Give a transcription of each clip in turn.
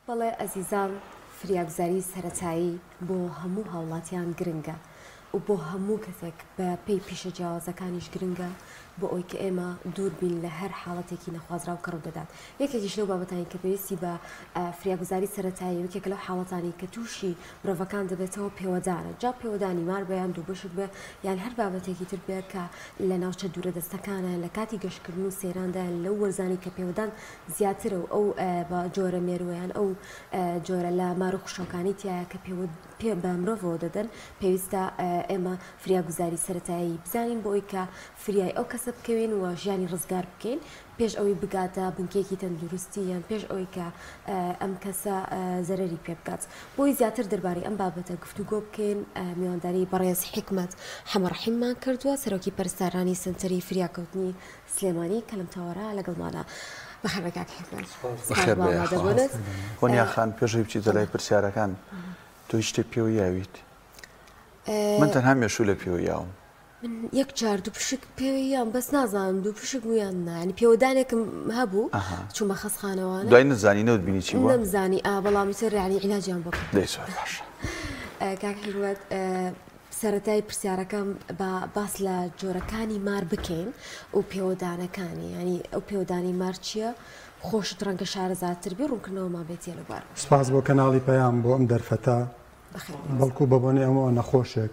بەڵێ ئەزیزان فریاگوزاری سەرەتایی بۆ هەموو هاوڵاتیان گرنگە و بۆ هەموو کەسێک بە پێی پیشە جیاوازەکانیش گرنگە بۆ ئەوی کە ئێمە دوور بین لە هەر حاڵەتێکی نەخوازراو کە ڕوودەدات یەکێکیش لەو بابەتانی کە پێویستی بە فریاگوزاری سەرەتایی یەکێکە لەو حاڵەتانی کە تووشی مرۆڤەکان دەبێتەوە پێوەدانە جا پێوەدانی مار بێ یان دووبشک بێ یان هەر بابەتێکی تر بێ کە لە ناوچە دوورە دەستەکانە لە کاتی گەشتکردن و سەیراندا لەو وەرزانی کە پێوەدان زیاترە و ئەو بە جۆرە مێرووە یان ئەو جۆرە لە مار و خشۆکانی تایە کە پێوە پێ بە مرۆڤەوە دەدەن پێویستە ئێمە فریاگوزاری سەرەتایی بزانین بۆ ئەوی کە فریای ئەو کەسە بکەوین و ژیانی ڕزگار بکەین پێش ئەوەی بگاتە بنکەیەکی تەندروستی یان پێش ئەوەی کە ئەم کەسە زەرەری پێ بگات. بۆی زیاتر دەربارەی ئەم بابەتە گفتوگۆ بکەین میوانداری بەڕێز حیکمەت حەمەڕەحیممان کردووە سەرۆکی پەرستارانی سەنتەری فریاکەوتنی سلێمانی کە لەم تاوەرە لەگەڵمانە. بەخێربێی کاک حیکمەت. بەخێر بێی یاخوا. هۆنیا خان پێش ئەوەی بچیتە لای پرسیارەکان تۆ هیچ شتێک پێوە یاویت؟ من تەنها مێشوولە پێوە یاوم. من یەک جار دووپشک پێوەی یام بەس نازانم دووپشک بوو یان نا یانی پێوەدانێکم هەبوو چوومە خەسخانەوانە دوای نەتزانی نەوت بینی چی بووە؟ نەمزانی ئا بەڵام ئیتر یانی عیلاجیان بۆ کردم. دەی زۆر باشە. کاک حیکمەت سەرەتای پرسیارەکەم با باس لە جۆرەکانی مار بکەین و پێوەدانەکانی یانی ئەو پێوەدانی مار چییە خۆشت ڕەنگە شارەزاتر بی ڕوونکردنەوەمان بێتیە لەو بارەوە. سپاس بۆ کەناڵی پەیام بۆ ئەم دەرفەتە بەڵکو بە بۆنەی ئەمەوە نەخۆشێک،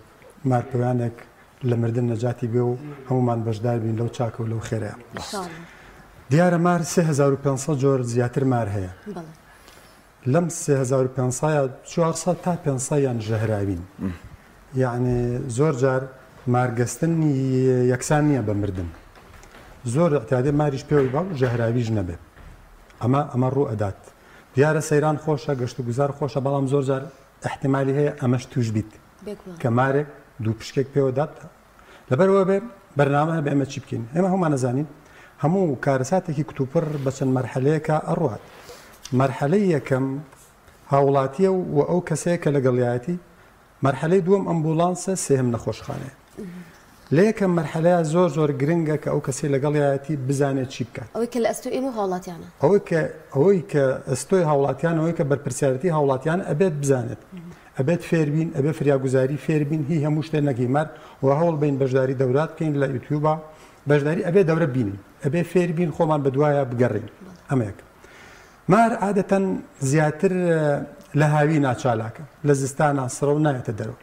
مارپێوانێک لە مردن نەجاتی بێ و هەموومان بەشدار بین لەو چاکە و لەو خێرەیە. دیارە مار 3500 جۆر زیاتر مار هەیە. لەم 3500 400 تا 500 یان ژەهراوین. یعنی زۆر جار مارگەستن یەکسان نییە بە مردن. زۆر اعتیادێ ماریش پێوەی با و ژەهراویش نەبێ. ئەمە ئەمە ڕوو ئەدات. دیارە سەیران خۆشە، گەشت و گوزار خۆشە، بەڵام زۆر جار ئیحتیمالی هەیە ئەمەش تووش بیت کە مارێک دووپشکێک پێوە دات. لەبەرئەوە بێ بەرنامە هەبێ ئێمە چی بکەین؟ ئێمە هەموومان ئەزانین هەموو کارەساتێکی کتوپڕ بە چەند مەرحەلەیەکا ئەڕوات. مەرحەلەی یەکەم هاوڵاتییە و ئەو کەسەیە کە لەگەڵیایەتی، مەرحەلەی دووەم ئەمبوڵانسە، سێهەم نەخۆشخانەیە. لە یەکەم مەرحەلەیا زۆر زۆر گرنگە کە ئەو کەسەی لەگەڵیایەتی بزانێت چی بکات. ئەوەی کە لە ئەستۆی ئێمە و هاوڵاتیانە. ئەوەی کە ئەوەی کە ئەستۆی هاوڵاتیانە، ئەوەی کە بەرپرسیارێتی هاوڵاتیانە ئەبێت بزانێت. ئەبێت فێر بین، ئەبێت فریاگوزاری فێر بین، هی هەموو شتێ نەک هی مەر، و هەوڵ بەین بەشداری دەورات بکەین لە یوتیوبا، بەشداری ئەبێ دەورە بینین، ئەبێ فێر بین خۆمان بەدوایا بگەڕێین. ئەمە یەک. مار عادەتەن زیاتر لە هاوینا چالاکە، لە زستانا سڕە و نایەتە دەرەوە.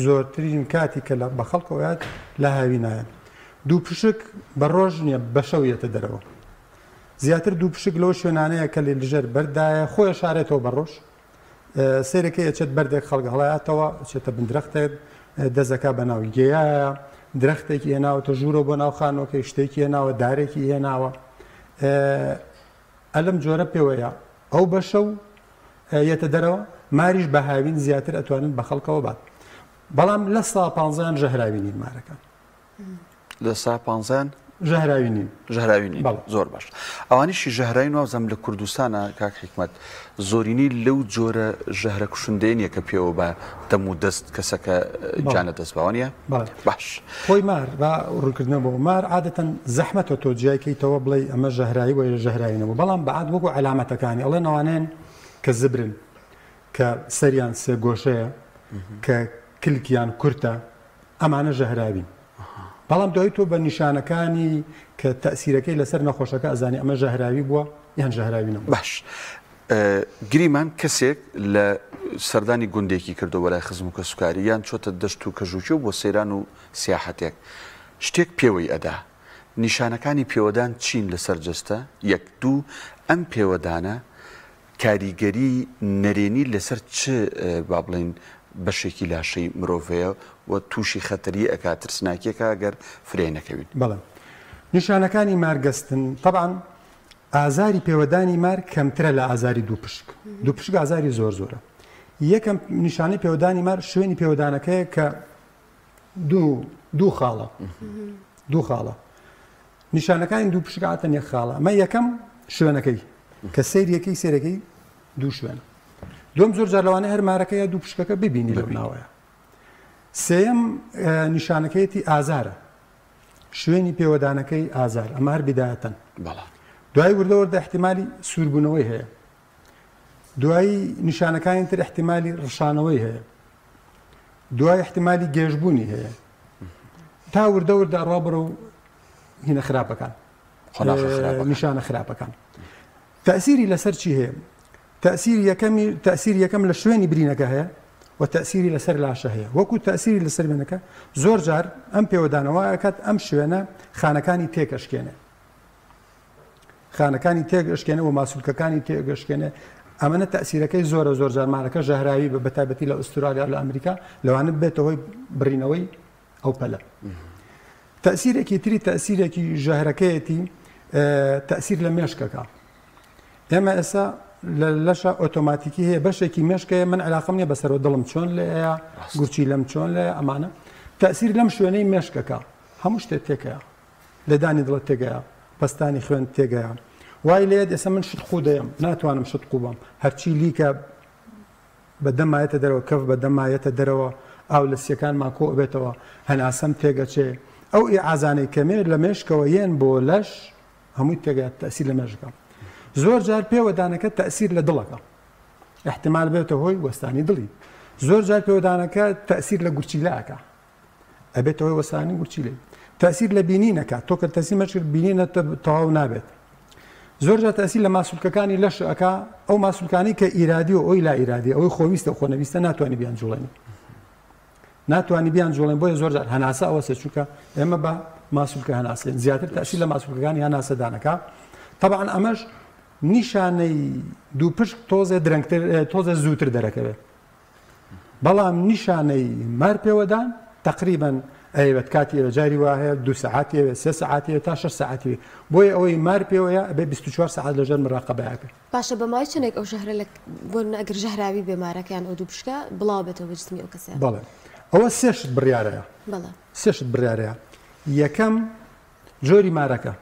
زۆرترین کاتی کە بە خەڵکەوە یات لە هاوینایە. دووپشک بە ڕۆژ نییە بە شەو یەتە دەرەوە. زیاتر دووپشک لەو شوێنانەیە کە لە ژێر بەردایە خۆی شارێتەوە بە ڕۆژ. سەیرەکەی ئەچێت بەردێک خەڵک هەڵایاتەوە ئەچێتە بن درەختێک دەزەکا بە ناو گێیایە درەختێکی هێناوەتە ژوورەوە بۆ ناو خانووەکەی شتێکی هێناوە دارێکی هێناوە ئە لەم جۆرە پێوەیە ئەو بەشە و یەتە دەرەوە ماریش بە هاوین زیاتر ئەتوانن بە خەڵکەوە بات بەڵام لە سا پانزەیان ژەهراوی نین مارەکان. لە سا پانزەیان ژەهراوی نین. ژەهراوی نین. زۆر باش ئەوانیشی ژەهراوین وابزانم لە کوردستانە کاک حیکمەت زۆرینەی لەو جۆرە ژەهرە کوشندەیە نیە کە پێوە بە دەم و دەست کەسەکە گیان لە دەست با وانیە؟ بەڵێ. باش. خۆی مار با ڕوونکردنەوە بۆ مار عادەتەن زەحمەتە تۆ جیای کەیتەوە بڵێی ئەمە ژەهراوی بووە یا ژەهراوی نەبوو بەڵام بە عاد وەکو عەلامەتەکانی ئەڵێن ئەوانەیەن کە زبرن کە سەریان سێگۆشەیە کە کلکیان کورتە ئەمانە ژەهراوین بەڵام دوای تۆ بە نیشانەکانی کە تەئسیرەکەی لەسەر نەخۆشەکە ئەزانی ئەمە ژەهراوی بووە یان ژەهراوی نەبووە. باش گریمان کەسێک لە سەردانی گوندێکی کردو بەلای خزم و کەسوکاری یان چۆتە دەشت و کەژوکێو بۆ سەیران و سیاحەتێک شتێک پێوەی ئەدا نیشانەکانی پێوەدان چین لەسەر جەستە یەک دوو ئەم پێوەدانە کاریگەری نەرێنی لەسەر چ با بڵێین بەشێکی لاشەی مرۆڤ هەیە و تووشی خەتەری ئەکات ترسناکی ئەکا گەر فریای نەکەوین؟ بەڵێ نیشانەکانی مارگەستن تەبعەن ئازاری پێوەدانی مار کەمترە لە ئازاری دووپشک دووپشک ئازاری زۆر زۆرە یەکەم نیشانەی پێوەدانی مار شوێنی پێوەدانەکەیە کە دوو دوو خاڵە دوو خاڵە نیشانەکانی دووپشک عادەتەن یەک خاڵە ئەمە یەکەم شوێنەکەی کە سەیریەکەی سەیرەکەی دوو شوێنە دوم زۆر جار لەوانەیە هەر مارەکە یا دوو پشکەکە ببینی لەو ناوەیە سێیەم نیشانەکەیەتی ئازارە شوێنی پێوەدانەکەی ئازار ئەمە هەر بدایەتەن دوای وردە وردە احتمالی سووربوونەوەی هەیە. دوایی نیشانەکانی تر احتیممالی ڕشانەوەی هەیە دوای احتیممالی گێژبوونی هەیە تا وردە وردە ڕا بڕە و هینە خراپەکان نیشانە خراپەکان تەسیری لەسەر چی هەیە تەسیری یەکەمی تەسیر یەکەم لە شوێنی برینەکە هەیە و تەسیری لەسەر لاشە هەیە وەکو تەسیری لەسەر بینەکە زۆر جار ئەم پێوەدانەوە ئەکات ئەم شوێنە خانەکانی تێکەشکێنێ خانەکانی تێک ئەشکێنێ و ماسولکەکانی تێک ئەشکێنێ ئەمەە تەسیرەکەی زۆرە زۆر جار مارەکە ژەهراوی بە بەتایبەتی لە ئوسترالیا لە ئەمریکا لەوانە بێتە هۆی بڕینەوەی ئەو پەلە. تەسیرێکی تری تەسیرێکی ژەهرەکەیەتی تەسیر لە مێشکەکە ئێمە ئێستا لە لەشە ئۆتۆماتیکی هەیە بەشێکی مێشکەیە من علاقم نییە بەسەرەوە دڵم چۆن لێیە گورچی لەم چۆن لێ ئەمانە تەسیر لەم شوێنەی مێشکەکە هەموو شتێک تێکەیە لێدانی دڵت تێگەیە پەستانی خوێن تێگەیە وای لێت ئێستا من شت قوو دەیەم ناتوانم شت قوو بم هەرچی لیکە بە دەما یەتە دەرەوە، کەف بە دەما یەتە دەرەوە، ئاو لە سیەکانمان کۆ ئەبێتەوە، هەناسەم تێگەچێ، ئەو ئیعازانەی کە لە مێشکەوە یەن بۆ لەش هەمووی تێگە تەئسیر لە مێشکە. زۆر جار پێوەدانەکە تەئسیر لە دڵەکە. ئیحتیمال بێتە هۆی وەستانی دڵی. زۆر جار پێوەدانەکە تەئسیر لە گورچیلە ئەکا. ئەبێتە هۆی وەستانی گورچیلەی. تەئسیر لە بینین ئەکا. تۆ کە تەئسیر مێشک کرد بینینت تەواو نابێت. زۆر جار تەئسیر لە ماسولکەکانی لەش ئەکا، ئەو ماسولکانەی کە ئیرادی و ئەوی لا ئیرادی، ئەوەی خۆویستە و خۆنەویستە ناتوانانی بیان جوڵێنی. ناتوانانی بیان جوڵێن بۆیە زۆر جار هەناسە ئەوەسێ چونکە ئێمە بە ماسولکە هەناسێن زیاتر تەئسیر لە ماسولکەکانی هەناسەدانەکە. تەبعەن ئەمەش نیشانەی دووپشک تۆزێ درەنگتر تۆزێ زووتر دەرەکەوێت. بەڵام نیشانەی مار پێوەدان تەقریبەن ئەیەوێت کاتی ئەوێت جاری وا هەیە دوو سەعاتی ئەوێت سێ سەعاتی ئەوێت تا شەش سەعاتی ئەوێت بۆیە ئەوەی مار پێوەیە ئەبێ 24 سەعات لەژێر مراقەبەیا بێت. باشە بە ماوەی چەندێک ئەو ژەهرە لە بۆ نمونە ئەگەر ژەهراوی بێ مارەکە یان ئەو دوو پشکە بڵاو بێتەوە بە جسمی ئەو کەسە؟ بەڵێ ئەوە سێ شت بڕیارەیە. بەڵێ. سێ شت بڕیارەیە یەکەم جۆری مارەکە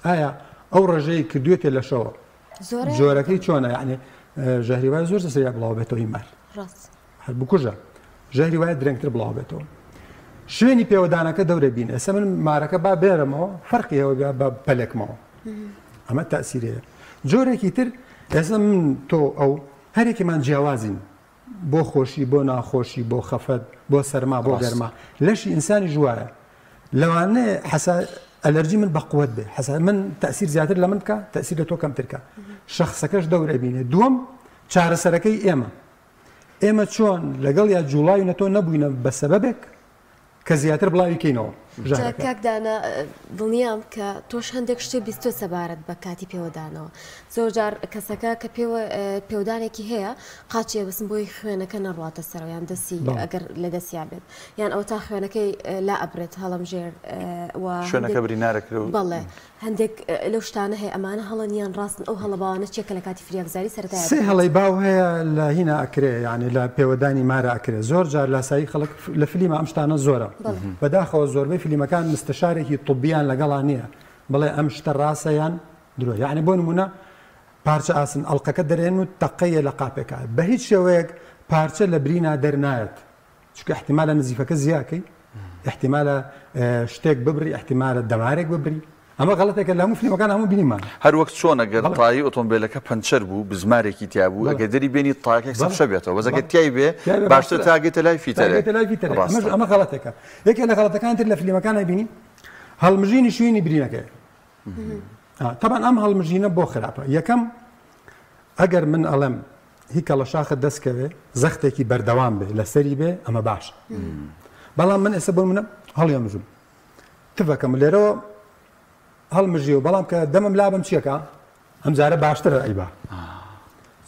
ئایا ئەو ڕێژەی کردوێتێ لەشەوە جۆرەکەی چۆنە یعنی ژەهری وایە زۆر سەریا بڵاو بێتەوە هی مار هەر بکوژە ژەهری وایە درەنگتر بڵاو بێتەوە شوێنی پێوەدانەکە دەورە بین ئێستا من مارەکە با بێرمەوە فەرقی هەوە بە پەلێکمەوە ئەمە تەسیرەیە جۆرێکی تر ئێستا من تۆ ئەو هەرێکمان جیاوازین بۆ خۆشی بۆ ناخۆشی بۆ خەفەت بۆ سەرما بۆ گەرما لەشی ئینسانیش وایە لەوانەیە حەسا ئەلەرجی من بەقوەت بێ حەسا من تەسیر زیاتر لە من بکە تەسیر لە تۆ کەمتر کە شخصەکەش دەور ئەبینێ دووەم چارەسەرەکەی ئێمە ئێمە چۆن لەگەڵ یا جوڵاوینە تۆ نەبووینە بە سەبەبێک کە زیاتر بڵاوی کەینەوە ژەهرەکە. کاک دانا دڵنیام کە تۆش هەندێک شتت بیستوە سەبارەت بە کاتی پێوەدانەوە زۆر جار کەسەکە کە پێوە پێودانێکی هەیە قاچی ئەبەسن بۆی خوێنەکە نەڕواتە سەرەوە یان دەستی ئەگەر لە دەستیا بێت یان ئەوە تا خوێنەکەی لا ئەبرێت هەڵەمژێر و شوێنەکە برینارەکرێ و بەڵێ هەندێک لەو شتانە هەیە ئەمانە هەڵەن یان ڕاستن ئەو هەڵە باوانە چیە کە لە کاتی فریاگوزاری سەرەتایە سێ دەکرێت؟ هەڵەی باو هەیە لە هینا ئەکرێ یانی لە پێوەدانی مارا ئەکرێ زۆر جار لاسایی خەڵک لە فلیما ئەم شتانە زۆرە بەداخەوە زۆربەی فلیمەکان مستەشارێکی طبیان لەگەڵا نییە بڵێ ئەم شتە ڕاستە یان درۆ یعنی بۆ نمونە پارچە ئاسن ئەڵلقەکە دەرێن و تەقەیە لە قاپێکە بە هیچ شێوەیەک پارچە لە برینا دەرنایەت چونکە ئیحتیمالە نزیفەکە زیاکەی ئیحتیمالە شتێک ببری ئیحتیمالە دەمارێک ببری ئەمە غەڵەتێکە لە هەموو فیلمەکان هەموو بینیمان. هەر وەک چۆن ئەگەر تایەی ئۆتۆمبێلەکە پەنچەر بوو بزمارێکی تیا بوو ئەگەر دەری بێنی تایەکە یەکسەر فشە بێتەوە بەس ئەگەر تیای بێ باشترە تا ئەگەیتە لای فیتەرێک ڕاستە. ئەمە غەڵەتێکە یەکێ لە غەڵەتەکانی تر لە فیلمەکان ئەبینی هەڵمژینی شوێنی برینەکەیە تەبعەن ئەم هەڵمژینە بۆ خراپە یەکەم ئەگەر من ئەڵێم هی کەڵەشاخت دەست کەوێ زەختێکی بەردەوام بێ لەسەری بێ ئەمە باشە بەڵام من ئێستا بۆ منە هەڵیەمژم تفەکەم لێرەوە هەڵمژیەوە بەڵام کە دەمم لابم چیەکە ئەم جارە باشترە ئەیبا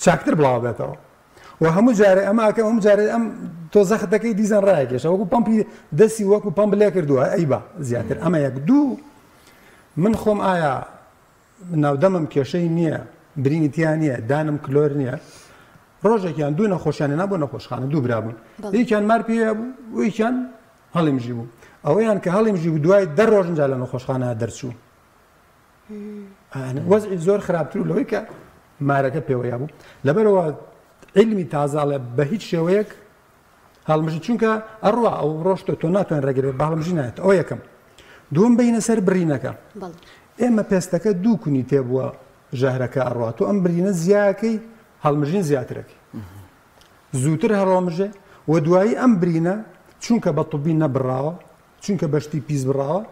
چاکتر بڵاو بێتەوە و هەموو جارێ ئەمە ئەکەم هەموو جارێ ئەم تۆ زەخت دەکەی دیزان ڕایەکێشە وەکو پەمپی دەستی وەکو پەمپ لێ کردووە ئەیبا زیاتر ئەمە یەک دوو من خۆم ئایا ناودەمم کێشەی نییە برینی تیا نییە دانم کلۆر نییە ڕۆژێکیان دوو نەخۆشیان هێنا بۆ نەخۆشخانە دوو برا بوون یەکیان مار پێ بوو یەکیان هەڵیمژی بوو ئەوەیان کە هەڵیمژی بوو دوای دە ڕۆژ جا لە نەخۆشخانە دەرچوو وەزعی زۆر خراپتر لەوەی کە مارەکە پێوەیە بوو لەبەرەوە علمی تازاڵێ بە هیچ شێوەیەک هەڵمژی چونکە ئەڕوا ئەو ڕۆشتە تۆ ناتوان ڕێگرێت بە هەڵمژی نایەت ئەو یەکەم دووەم بینە سەر برینەکە ئێمە پێستەکە دوو کونی تێبووە. ژەهرەکە ئەڕوا تۆ ئەم برینە زیاکەی هەڵمژین زیاترەکەی زووتر هەڵمژێ و دوایی ئەم برینە چونکە بە طبی نەبڕاوە چونکە بەشتی پیس بڕاوە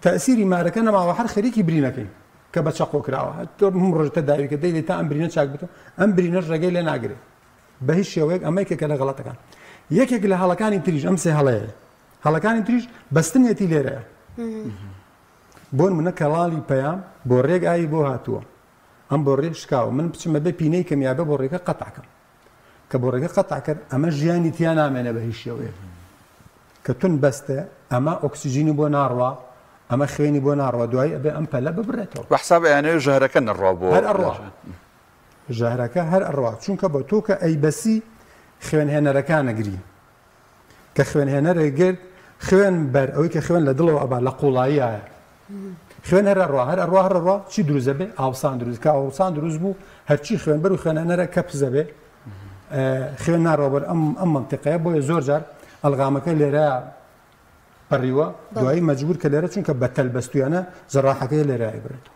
تەئسیری مارەکە نەماوە هەر خەریکی برینەکەی کە بە چەقۆ کراوە تۆ هەم ڕۆژتە داویکە دەی تا ئەم برینە چاک بێتەوە ئەم برینەش ڕێگەی لێ ناگرێ بە هیچ شێوەیەک ئەمە یەکێکە لە غەڵەتەکان یەکێک لە هەڵەکانی تریش ئەم سێ هەڵەیە هەڵەکانی تریش بەستنیەتی لێرەیە بۆ نمونە کەڵاڵی پەیام بۆ ڕێک ئاوی بۆ هاتووە ئەم بۆ ڕێ شکاوە من بچمە بێ پینەی کەم یابە بۆ ڕێکە قەتعکەم کە بۆ ڕێگە قەتع کرد ئەمە ژیانی تیا نامێنێ بە هیچ شێوەیەک کە تون بەستە ئەمە ئۆکسجینی بۆ ناڕوا ئەمە خوێنی بۆ ناڕوا دوایی ئەبێ ئەم پەلە ببرێتەوە بە حساب ئەیانەوێ ژەهرەکە نەڕوا بۆ هەر ئەڕوا ژەهرەکە هەر ئەڕوا چونکە بە تۆ کە ئەیبەسی خوێنهێنەرەکان ئەگری کە خوێنهێنەرێک گرت خوێن بەر ئەوەی کە خوێن لە دڵەوە ئەبا لە قوڵاییایە خوێن هەر ئەڕوا هەر ئەڕوا هەر ئەڕوا چی دروست دەبێ ئاوسان دروست کە ئاوسان دروست بوو هەرچی خوێنبەر و خوێنهێنەرە کەپس دەبێ خوێن ناڕوا بەر ئەم ئەم منتیقەیە بۆیە زۆر جار ئەلغامەکە لێرە پەڕیوە دوایی مەجبور کە لێرە چونکە بە تەل بەستویانە جەراحەکەی لێرە ئەیبرێتەوە.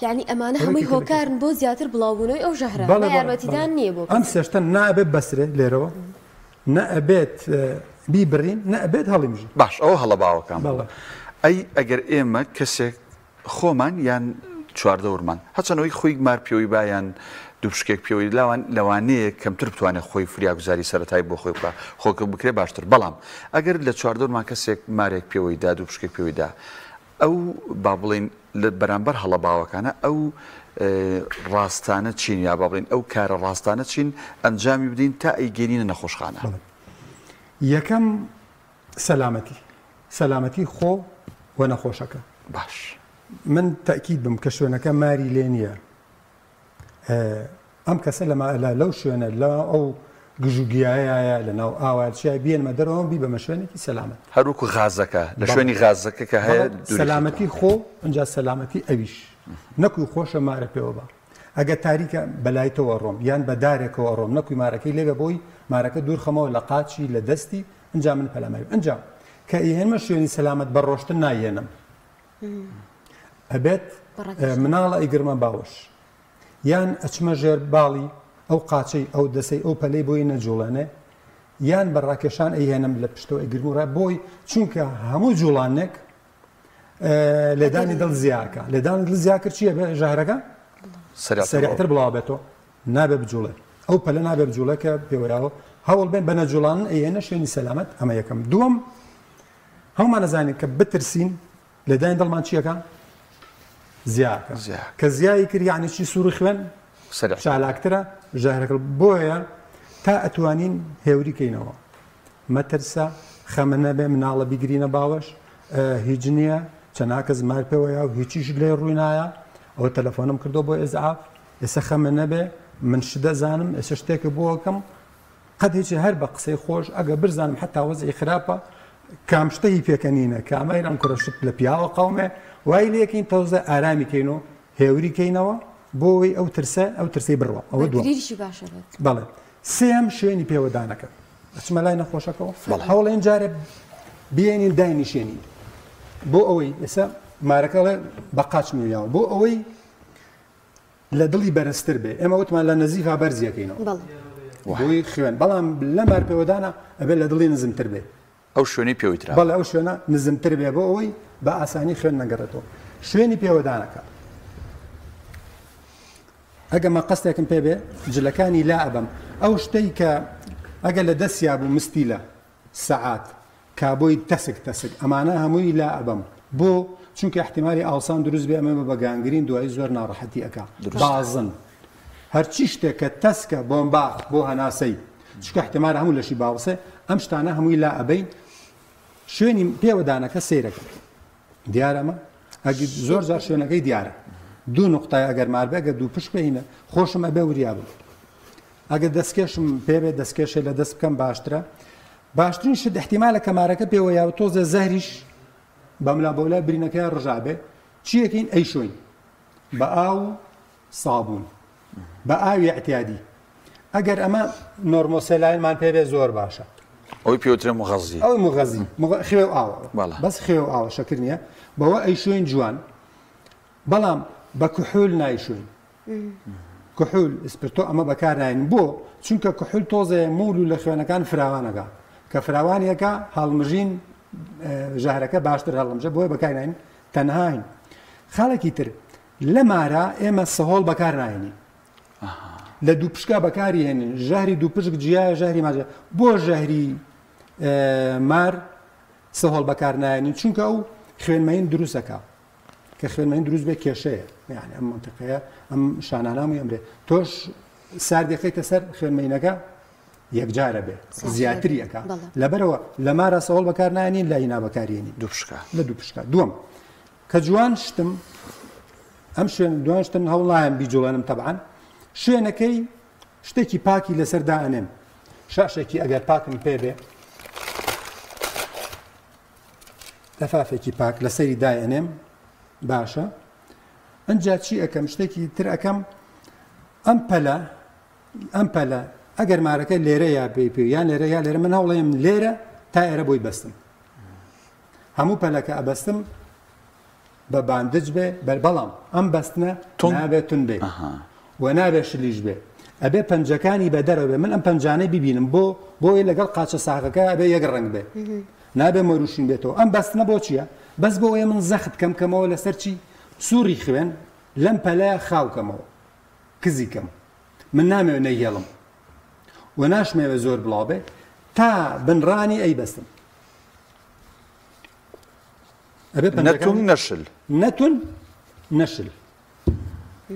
یانی ئەمانە هەمووی هۆکارن بۆ زیاتر بڵاوبوونەوەی ئەو ژەهرە بەڵێ یارمەتیدان نییە بۆ ئەم سێ شتە نا ئەبێت بەسرێ لێرەوە نە ئەبێت بیبڕین نە ئەبێت هەڵیمژین. باش ئەوە هەڵە باوەکان بوو ئەی ئەگەر ئێمە کەسێک خۆمان یان چواردەورمان هەرچەند ئەوەی خۆی مار پێوەی با یان دووپشکێک پێوەی لاوان لەوانەیە کەمتر بتوانێت خۆی فریاگوزاری سەرەتایی بۆ خۆی بکا خۆ کە بکرێ باشتر بەڵام ئەگەر لە چواردەورمان کەسێک مارێک پێوەی دا دووپشکێک پێوەی دا ئەو با بڵێین لە بەرامبەر هەڵە باوەکانە ئەو ڕاستانە چین یا با بڵێین ئەو کارە ڕاستانە چین ئەنجامی بدەین تا ئەیگەینینە نەخۆشخانە؟ یەکەم سەلامەتی سەلامەتی خۆ و نەخۆشەکە. باش. من تەئکید بم کە شوێنەکە ماری لێ نییە ئەم کەسە لە لەو شوێنە لە ئەو گژوگیایە لە ناو ئاوە چیای بێنمە دەرەوە بیبەمە شوێنێکی سەلامەت. هەر وەکو غازەکە لە شوێنی غازەکە کە هەیە دووری سەلامەتی خۆ ئینجا سەلامەتی ئەویش نەکوی خۆشە مارە پێوە بە ئەگەر تاریکە بە لایتەوە ڕۆم یان بە دارێکەوە ئەڕۆم نەکوی مارەکەی لێ بێ بۆی مارەکە دوور خەمەوە لە قاچی لە دەستی ئینجا من پەلاماری ئینجا کە ئەیهێنمە شوێنی سەلامەت بە ڕۆشتن نایهێنم ئەبێت مناڵە ئەیگرمە باوەش یان ئەچمە ژێر باڵی ئەو قاچەی ئەو دەسەی ئەو پەلەی بۆی نەجوڵێنێ یان بە ڕاکێشان ئەیهێنم لە پشتەوە ئەیگرم و ڕا بۆی چونکە هەموو جوڵانێک لێدانی دڵ زیاکە لێدانی دڵ زیاکرد چییە بێ ژەهرەکە سەریعتر بڵاو بێتەوە نابێ بجوڵێ ئەو پەلە نابێ بجوڵێ کە پێوەیاوە هەوڵ بێن بە نەجوڵان ئەیهێنە شوێنی سەلامەت ئەمە یەکەم دووەم هەمومان ئەزانین کە بترسین لێدانی دڵمان چیەکە زیاکە کە زیایی کرد یعنی چی سووری خوێن چالاکترە ژەهرەکە بۆیە تا ئەتوانین هێوری کەینەوە مەترسە خەمە نەبێ مناڵە بیگرینە باوەش هیچ نییە چەناکە زمار پێوەیە و هیچیش لێ ڕووی نایە ئەوە تەلەفۆنم کردو بۆ ئێزعاف ئێستا خەمە نەبێ من شدەزانم ئێستا شتێکە بۆکەم قەت هیچ هەر بە قسەی خۆش ئەگە برزانم حتا وەزعی خراپە کام شتە هی پێکەنینە کامەی ئەم کوڕە شت لە پیاوە قەومێ وای لێکەین تۆزە ئارامی کەین و هێوری کەینەوە بۆ ئەوەی ئەو ترسە ئەو ترسەی بڕوا ئەوە دووەم بەرگریشی باشە بێت. بەڵێ سێیەم شوێنی پێوەدانەکە ئەچمە لای نەخۆشەکەەوە هەوڵێن جارێ بێنین داینیشێنین بۆ ئەوەی ئێستا مارەکەڵێ بە قاچ میاوە بۆ ئەوەی لە دڵی بەرزتر بێ ئێمە وتمان لە نەزیفا بەرز یەکەینەوە بۆی خوێن بەڵام لە مار پێوەدانە ئەبێت لە دڵی نزمتر بێ ئەو شوێنەی پێوەی ترا بەڵێ ئەو شوێنە نزمتر بێ بۆ ئەوەی بە ئاسانی خوێن نەگەڕێتەوە شوێنی پێوەدانەکە ئەگە مەقەستێکم پێ بێ جلەکانی لا ئەبەم ئەو شتەی کە ئەگە لە دەستیا بوو مستیلە سەعات کابۆی تەسک تەسک ئەمانە هەمووی لا ئەبەم بۆ چونکە احتیمالی ئاوسان دروست بێ ئەمە بە گانگرین دوایی زۆر ناڕەحەتی ئەکا بازن هەرچی شتێک کە تەسکە بۆمباخ بۆ هەناسەی چونکە احتیمالە هەموو لەشی باوسێ ئەم شتانە هەمووی لا ئەبەین شوێنی پێوەدانەکە سەیرەکە دیارە ئەمە ئەگەر زۆر جار شوێنەکەی دیارە دوو نقطای ئەگەر مار بێ ئەگەر دوو پشک بێینە خۆشم ئەبێ وریا بم ئەگەر دەستکێشم پێ بێت دەستکێشێ لە دەست بکەم باشترە باشترین شت احتیمالە کە مارەکە پێوە یا تۆزێ زەهریش بەملا بەولا برینەکەی ڕژابێ چیەکەین ئەیشۆین بە ئاو سابوون بە ئاوی اعتیادی ئەگەر ئەمە normal saline مان پێ بێ زۆر باشە ئەوی پێوترێ مغەزی ئەوی مغەزی خوێ و ئاوە بەس خوێ و ئاوە شەکر نییە بەوە ئەیشۆین جوان بەڵام بە کحول نایشوین. کحول، ئیسپرتۆ ئەمە بەکار ناین. بۆ؟ چونکە کحول تۆزێ موول و لە خوێنەکان فراوانەکا. کە فراوانیەکە هەڵمژین ژەهرەکە باشتر هەڵمژە بۆیە بەکار ناین تەنها هین. خاڵێکی تر لە مارا ئێمە سەهۆڵ بەکار ناهێنین. لە دووپشکا بەکاری هێنین. ژەهری دووپشک جیایە ژەهری مار جیایە. بۆ ژەهری مار سەهۆڵ بەکار نایەنین؟ چونکە ئەو خوێنمەین دروستەکە. کە خوێنمەین دروست بێ کێشەیە یعنی ئەم منطقەیە ئەم شانانامی ئەمرێ تۆش ساردیەکەیتە سەر خوێنمەینەکە یەکجارە بێ زیاتری ئەک لەبەرەوە لە مارا سەوڵ بەکار نانین لای نابەکارێنی دوو پشکە لە دوو پشکە دووەم کە جوان شتم ئەم شوێن دوان شتم هەوڵایەن بیجوڵێنم تەبعەن شوێنەکەی شتێکی پاکی لەسەر دائەنێم شاشێکی ئەگەر پاکم پێ بێ لەفافێکی پاک لەسەری دایئەنێم باشە ئەجا چی ئەەکەم شتێکی تر ئەەکەم ئەم پەلە ئەم پەلە ئەگەر مارەکە لێرە یا پێی پێ یان لێرە یا لێرە من هەوڵێم لێرە تا ئێرە بۆی بەستم هەموو پەلەکە ئەبەستم بە باندج بێ بەر بەڵام ئەم بەستنە نابێت تون بێ و نابێ شلیش بێ ئەبێ پەنجەکانی بە دەرەوە بێ من ئەم پەنجانەی ببینم بۆ بۆی لەگەڵ قاچە ساغەکە ئەبێ یەک ڕەنگ بێ نابێ مەروشین بێتەوە ئەم بەستنە بۆ چییە بەس بۆ ئەوەیە من زەخت کەم کەمەوە لەسەر چی سووری خوێن لەم پەلەیە خاو کەمەوە کزی کەم من نامەوێ نەیهێڵم و ناشمەوێ زۆر بڵاو بێ تا بنڕانی ئەی بەستم ئەبێ نەتون نەشل نەتون نەشل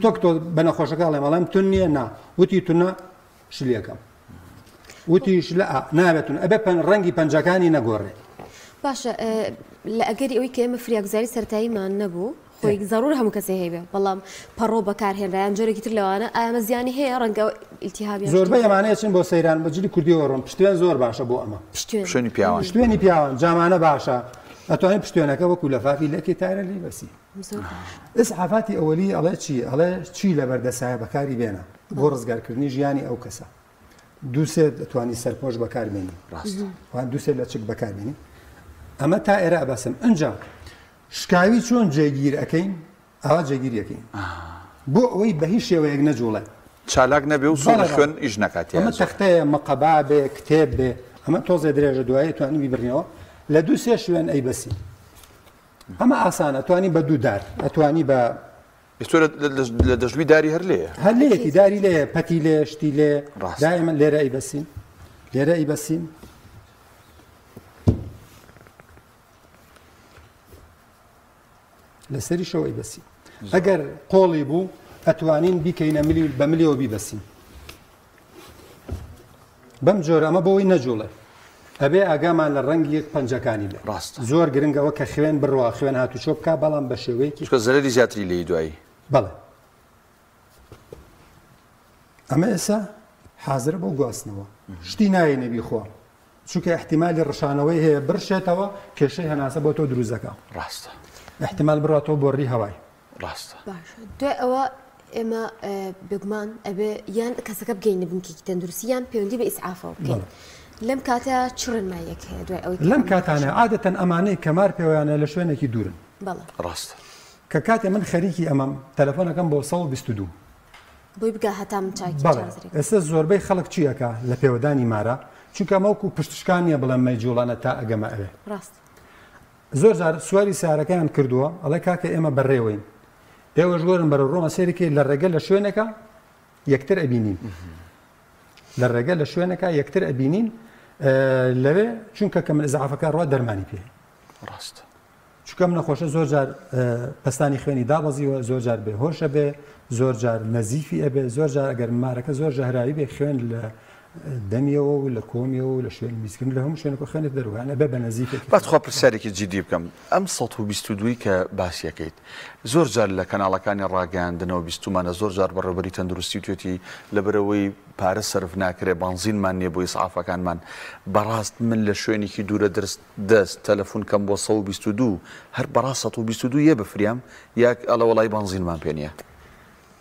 تۆک تۆ بە نەخۆشەکە ئەڵێم ئەڵێم تون نییە نا وتی تونە شلیەکەم وتی شلە نابێتون ئەبێ پەن ڕەنگی پەنجەکانی نەگۆڕێ باشە لە ئەگەری ئەوەی کە ئێمە فریاگوزاری سەرەتاییمان نەبوو خۆی زەڕور هەموو کەسێ هەیبێ بەڵام پەڕۆ بەکارهێنرایان جۆرێکی تر لەوانە ئایا زیانی هەیە ڕەنگە ئیلتیهابیان زۆربەی ئەمانەیە چن بۆ سەیران بە جلی کوردیەوە ڕۆن پشتێن زۆر باشە بۆ ئەمە پشتێنی پیاوان پشتێنی پیاوان جامانە باشە ئەتوانین پشتێنەکە وەکو لەفافی لەکی تارە لی بەسی ئیسعافاتی ئەوەلی ئەڵێ چی؟ ئەڵێ چی لەبەر دەسایە بەکاری بێنە بۆ ڕزگارکردنی ژیانی ئەو کەسە. دووسێ دەتوانی سەرپۆش بەکاربێنی ڕاست دووسێ لە چک بەکاربێنی ئەمە تا ئێرە ئەبەسم ئەجا شکاوی چۆن جێگیر ئەەکەین ئەوە جێگیر یەکەین بۆ ئەوەی بە هیچ شێوەیەک نەجوڵێ چالاک نەبێ و سوڕی خوێن ئیش نەکات ئەمە تەختەیە مقەبا بێ کتێب بێ ئەمە تۆزێ درێژە دوایی توانی بیبڕینەوە لە دوو سێ شوێن ئەی بەسی ئەمە ئاسانە ئەتوانی بە دوو دار ئەتوانی بە ئێستا لە دەژوی داری هەر لێیە هەر لێیەتی داری لێ پەتی لێ شتی لێ دائما لێرە ئەی بەسین لێرە ئەی بەسین لەسەریشەوە ئەی بەسین ئەگەر قۆڵی بوو ئەتوانین بیکەینە ملی بە ملیەوە بیبەسین بەم جۆرە ئەمە بۆی نەجوڵێ ئەبێ ئاگامان لە ڕەنگی پەنجەکانی بێ ڕاستە زۆر گرنگەوە کە خوێن بڕوا خوێن هاتوچۆ بکا بەڵام بە شێوەیەکی چونکە زەرەری زیاتری لێی دوایی بەڵێ ئەمە ئێستا حازرە بۆ گواستنەوە شتی نایەنێ بیخوا چونکە احتیمالی ڕشانەوەی هەیە بڕشێتەوە کێشەی هەناسە بۆ تۆ دروست دەکا ڕاستە احتیمال بڕاتەوە بۆ ڕی هەوای ڕاستە. باشە دوای ئەوە ئێمە بێگومان ئەبێ یان کەسەکە بگەینە بنکێکی تەندروستی یان پەیوەندی بە ئیسعافەوە بکەین لەم کاتە چ ڕێنماییەک هەیە دوای ئەوەی لەم کاتانە عادەتەن ئەمانەی کەمار پێوەیانە لە شوێنێکی دوورن بەڵێ ڕاستە کە کاتێ من خەریکی ئەمەم تەلەفۆنەکەم بۆ 122 بۆی بگا هەتا من چاکی بەڵێ ئێستا زۆربەی خەڵک چی ئەکا لە پێوەدانی مارا چونکە ئەمە وەکو پشتشکان نییە بڵێم مەیجوڵانە تا ئەگەمە ئەوێ ڕاست زۆر جار سواری سەیارەکەیان کردووە ئەڵێ کاکە ئێمە بەڕێوەین ئێوەش وەرن بەرەو ڕۆمە سەیری کەی لە ڕێگە لە شوێنێکە یەکتر ئەبینین لە ڕێگە لە شوێنەکە یەکتر ئەبینین لەوێ چونکە کە من ئزعافەکە ڕوا دەرمانی پێ ڕاست چونکە ئەم نەخۆشە زۆر جار پەستانی خوێنی دابەزیوە زۆر جار بێ هۆشە بێ زۆر جار نەزیفی ئەبێ زۆر جار ئەگەر مارەکە زۆر ژەهراوی بێ خوێن لە دەمیەوە و لە کۆمیەوە و لە شوێنی میزکردن لە هەموو شوێنێک خوێنت دەروە یان ئەبێ بە نەزیفێکی با تخوا پرسیارێکی جیدی بکەم ئەم 122 ی کە باسی ئەکەیت زۆر جار لە کەناڵەکانی ڕاگەیاندنەوە بیستومانە زۆر جار بەڕێوبەری تەندروستی وتوێتی لەبەرئەوەی پارە سەرف ناکرێ بانزینمان نیە بۆ ئیسعافەکانمان بەڕاست من لە شوێنێکی دوورە درست دەست تەلەفون کەم بۆ 122 هەر بەڕاست 122 یە بفریام یا ئەڵێ وەڵای بانزینمان پێ نیە.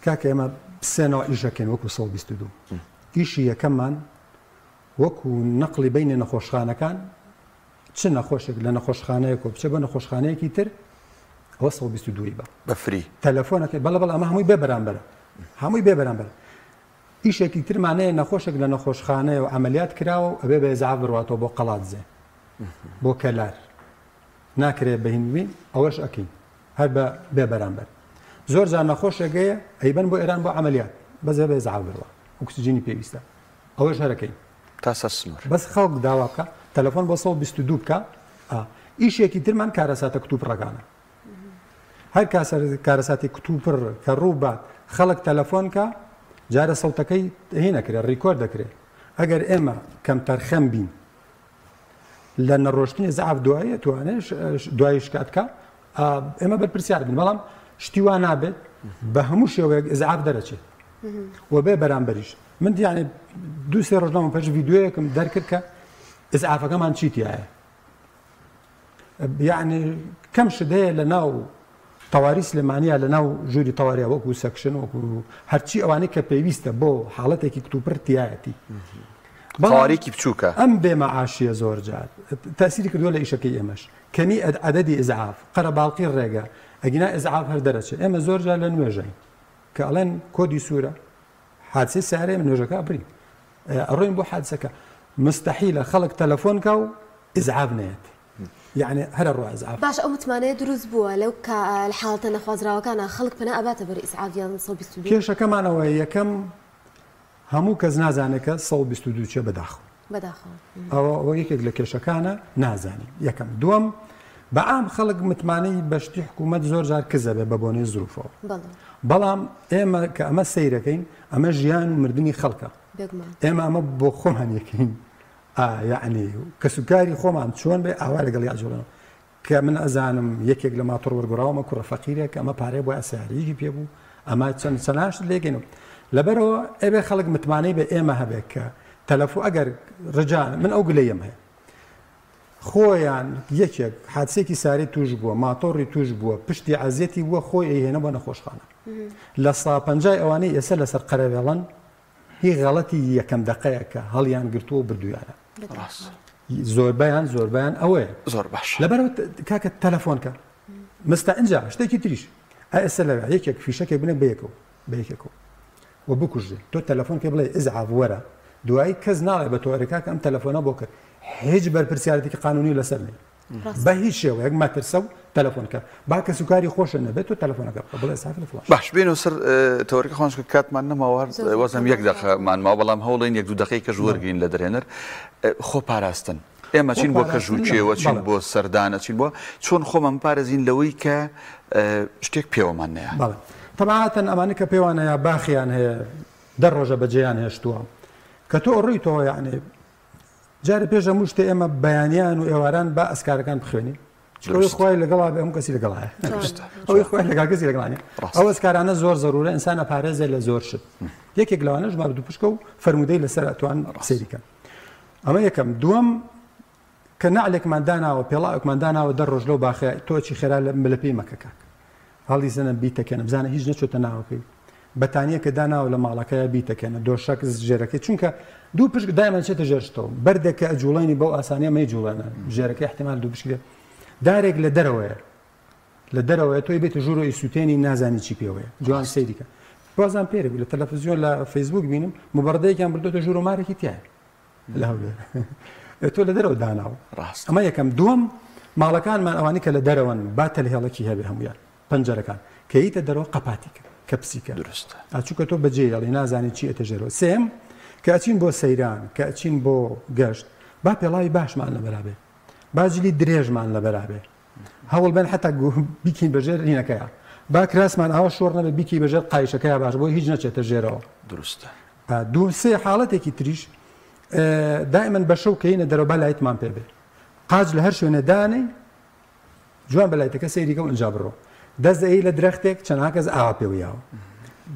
کاکە ئێمە سێ نەوع ئیش ئەکەین وەکو 122 ئیشی یەکەممان وەکو نەقلی بینی نەخۆشخانەکان چ نەخۆشێک لە نەخۆشخانەیەکەوە بچێ بۆ نەخۆشخانەیەکی تر. ئەوە 122 ی بە. بە free. تەلەفۆنەکەی بەڵێ بەڵێ ئەمە هەمووی بێ بەرامبەرە. هەمووی بێ بەرامبەرە. ئیشێکی ترمان هەیە نەخۆشێک لە نەخۆشخانەیە و عەمەلیات کراوە و ئەبێ بە ئیزعاف بڕواتەوە بۆ قەڵادزێ بۆ کەلار ناکرێ بە هین بین ئەوەش ئەکەین هەر بە بێ بەرامبەر زۆر جار نەخۆشێک هەیە ئەیبەن بۆ ئێران بۆ عەمەلیات بەس بە ئیزعاف بڕوا ئۆکسجینی پێویستە ئەوەش هەرەکەین تا سەر سنوور بەس خەڵک داوا بکە تەلەفۆن بۆ 122 بکە ئیشێکی ترمان کارەساتە کتوپڕەکانە هەر کارەساتی کتوپڕ کە ڕوو بات خەڵک تەلەفۆن کە جارە سەوتەکەی هینەکرێ ڕیکۆرد دەکرێ ئەگەر ئێمە کەمتەرخەم بین لە نەڕۆشتنی زعاف دوایی توانێ دوایی شکات کە ئێمە بەرپرسیار بین بەڵام شتی وا نابێت بە هەموو شێوەیەک ئزعاف دەرەچێت و بێ بەرامبەریش من دیانێ دوو سێ ڕۆژنامە پێش ڤیدیۆیەکم دەرکرد کە ئزعافەکەمان چی تایە یعنی کەم شت هەیە لە ناو تەواری سلێمانیا لە ناو ژووری تەواریا وەکو section وەکو هەرچی ئەوانەی کە پێویستە بۆ حاڵەتێکی کتوپڕ تایەتی تەوارێکی بچووکە ئەم بێ مەعاشیە زۆر جار تەسیری کردووە لە ئیشەکەی ئێمەش کەمی عەدەدی ئیزعاف قەرەباڵقی ڕێگە ئەگینا ئیزعاف هەر دەرەچێت ئێمە زۆر جار لە نوێژین کە ئەڵێن کۆدی سوورە حادسەی سیارە ئێمە نوێژەکە ئەبرین ئەڕۆین بۆ حادسەکە مستحیلە خەڵک تەلەفۆن کا و ئیزعاف نەیەت یعنی هەرە ڕۆ ئیزعاف. باش ئەو متمانەیە دروست بووە لەو کە حاڵەتە نەخوازراوەکانا خەڵک پەنا ئەباتە بەر ئیسعاف یان 122؟ کێشەکەمان ئەوەیە یەکەم هەموو کەس نازانێت کە 122 چیە بەداخەوە. بەداخەوە. ئەوە ئەوە یەکێک لە کێشەکانە نازانین یەکەم دووەم بە عام خەڵک متمانەی بە شتی حکوومەت زۆر جار کزە بێ بە بۆنەی زروفەوە بەڵام ئێمە کە ئەمە سەیرەکەین ئەمە ژیان و مردنی خەڵکە ئێمە ئەمە بۆ خۆمان یەکەین یعنی کەسوکاری خۆمان چۆن بێ ئاوا لەگەڵ یاجوڵەوە کە من ئەزانم یەکێک لە ماتۆڕ وەرگڕاومە کوڕە فەقیرێک ئەمە پارەی بۆ ئەسیاریی پێ بوو ئەمە چەند چەناشت لێگەین لەبەرەوە ئەبێ خەڵک متمانەی بە ئێمە هەبێت کە تەلەفۆ ئەگەر ڕجان من ئەو گلەیەم هەیە خۆیان یەکێک حادسێکی ساری توش بووە ماتۆڕی توش بووە پشتی عەزیەتی بووە خۆی ئەیهێنە بۆ نەخۆشخانە لە سا پەنجای ئەوانەی ئێستا لەسەر قەرەوێڵەن هی غەڵەتی یەکەم دەقەیە کە هەڵیان گرتووە و بردوویانە ڕاست زۆربەیان زۆربەیان ئەوەیە زۆر باش لەبەرەوە کاکە تەلەفۆن کە مستە ئینجا شتێکی تریش ئەی ئێستا لەوێ یەکێک فیشەکێک بنێ بەیەکەوە بە یەکێکەوە و بکوژرێ تۆ تەلەفۆن کە بڵێ ئیزعاف وەرە دوایی کەس ناڵێ بە تۆ ئەرێ کاکە ئەم تەلەفۆنە بۆ کرد هیچ بەرپرسیارێتێکی قانونی لەسەر نییە بە هیچ شێوەیەک مەترسە و تەلەفۆن کە با کەسوکاری خۆشە نەبێت تۆ تەلەفۆنەکە بکە بڵێ سافر فڵان باش بێنەوە سەر تەوەرەکە خۆش کە کاتمان نەماوە هەر وەزم یەک دەقەمان ماوە بەڵام هەوڵین یەک دوو دەقەی کەش وەرگین لە دەرهێنەر خۆ پاراستن ئێمە چین بۆ کەژ و کێوە چین بۆ سەردانە چین بۆ چۆن خۆمان پارێزین لەوەی کە شتێک پێوەمان نەیە بەڵێ تەبعاتەن ئەمانە کە پێوانەیە باخیان هەیە دە ڕۆژە بەجێیان هێشتووە کە تۆ ڕوویتەوە یعنی جارێ پێش هەموو شتێ ئێمە بەیانیان و ئێواران با ئەسکارەکان بخوێنین ئەوەی خوای لەگەڵا بێ هەموو کەسی لەگەڵایە ئەوەی خوای لەگەڵ کەسی لەگەڵا نییە ئەو ئەسکارانە زۆر زەرورە ئینسان ئەپارێزێ لە زۆر شت یەکێک لەوانەش مار دوو پشکە و فەرموودەی لەسەر ئەتوان سەیری کەن ئەمە یەکەم دووەم کە نەعلێکمان داناوە پێڵاوێکمان داناوە دە ڕۆژ لەو باخەیە تۆ چی خێرا لە ملەپێی مەکە کاک هەڵیزنە بیتەکێنە بزانە هیچ نەچۆتە ناوەکەی بەتانیەکە داناوە لە ماڵەکەیا بیتەکێنە دۆشەک ژێرەکەی چونکە دوو پشک دایمە چێتە ژێر شتەوە بەردێک کە ئەجوڵێنی بەو ئاسانیە مەیجوڵێنە ژێرەکەی احتمال دوو پشک دارێک لە دەرەوەیە لە دەرەوەیە تۆی بێتە ژوورۆ ئیسوتێنی نازانی چی پێوەیە جوان سەیری کە بازان پێرێ بوو لە تەلەفزیۆن لە فەیسبوک بینم مبەڕدەیەکیان بردۆتە ژوورۆ مارێکی تایە لە هەولێر تۆ لە دەرەوە داناوە ڕاست ئەمە یەکەم دووەم ماڵەکانمان ئەوانی کە لە دەرەوەن با تەلهێڵەکی هەبێ هەمویان پەنجەرەکان کە یتە دەرەوە قەپاتی کە کە پسی کە دروستە چونکە تۆ بەجێ هێڵی نازانی چی ئەتە ژێرەوە سێم کە ئەچین بۆ سەیران کە ئەچین بۆ گەشت با پێڵاوی باشمان لەبەرا بێ با جلی درێژمان لەبەرا بێ هەوڵ بەن حتا بیکەین بەژێر هینەکەیا با کراسمان ئاوا شۆڕ نەبێ بیکەی بەژێر قایشەکەیا باش بۆی هیچ نەچێتە ژێرەوە دروستە دوو سێ حاڵەتێکی تریش دائما بە شەو کەینە دەرەوە با لایتمان پێ بێ قاچ لە هەر شوێنێ دانێی جوان بە لایتەکە سەیری کە و ئینجا بڕۆ دەست ئەی لە درەختێک چەندها کەس ئاوا پێوە یاوە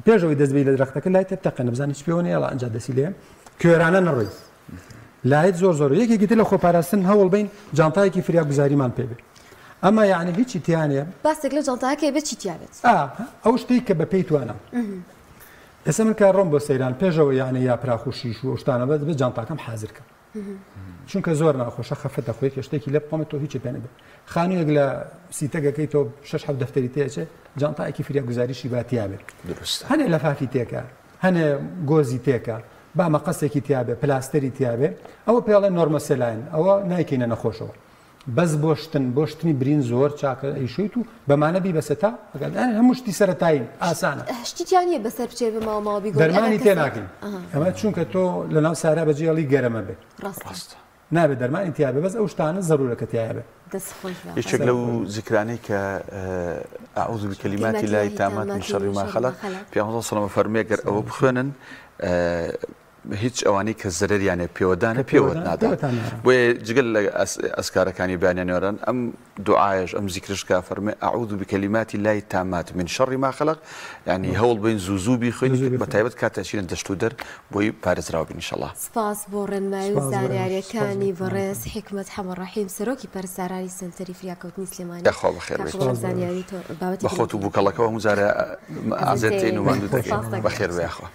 پێش ئەوەی دەست بی لە درەختەکە لایتە بتەقێنە بزانە هیچ پێوە نییە ئینجا دەستی لێ کوێرانە نەڕۆی لایت زۆر زۆر یەکێکی تر لە خۆپاراستن هەوڵ بین جانتایەکی فریاگوزاریمان پێ بێ ئەمە یعنی هیچی تیانە باسێک لە جانتاکەی بێت چی تیابێت ئەو شتێک کە بە پێی توانە ئێستا من کە ڕۆم بۆ سەیران پێشەوە یعنی یاپراخ و شیش و شتانە بەس بە جانتاکەم حازر کەم. چونکە زۆر ناخۆشە خەفەت دەخۆی کە شتێکی لێ بقەومێت تۆ هیچی پێ نەبێ. خانوویەک لە سیتەگەکەی تۆ شەش حەوت دەفتەری تێ ئەچێ، جانتایەکی فریاگوزاریشی با تیا بێ. دروستە. هەنێ لەفافی تێکە، هەنێ گۆزی تێکە، با مەقەسێکی تیا بێ، پلاستەری تیا بێ، ئەوە پێ ئەڵێن normal saline، ئەوە نایکەینە نەخۆشەوە. بەس بۆ شتن، بۆ شتنی برین زۆر چاکە ئەیشۆیت و بەمانە بیبەسە تا ئەگات. یانی هەموو شتی سەرەتایین، ئاسانە. شتی تیا نییە بەسەر بچێ بە ماوە ماوە بیگۆڕی؟ ئەگەر دەرمانی تێ کەسێک ناکەین. ئەها. ئەمە چونکە تۆ لەناو سارا بەجێ ئەڵی گەرەمە بێ. ڕاستە. ڕاستە. نابێت دەرمانی تیا بێ بەس ئەو شتانە زەرورە کە تیایا بێ. دەست خۆش بێ یەکێک لەو زیکرانەی کە اعوذ بکلمات اللە التامات من شر ما خلق پێغەمبەر صلی اللە فەرمووی گەر ئەوە بخوێنن هیچ ئەوانەی کە زەرەریانە پێوەدانە پێوەت نادا بۆیە جگەل لە ئەسکارەکانی بەیانیان ئەم دوعایەش ئەم زیکرەش کە فەرموێ اعوذ بکلمات اللە التامات من شر ما خلق یعنی هەوڵ بین زوو زوو بیخوێنین بە تایبەت کاتێ ئەچینە دەشت و دەر بۆی پارێزراو بین ئینشەڵا. سپاس بۆ ڕێنمایی و زانیاریەکانی بەڕێز حیکمەت حەمە ڕەحیم سەرۆکی پەرستارانی سەنتەری فریاکەوتنی سلێمانی. یاخوا بەخێر بێیت. کاک زانیاری تۆ بابەتی بە خۆت و بوکەڵەکەوە هەموو جارێ ئازێت تێین و ماندوو دەکەین. بەخێر بێ یاخوا.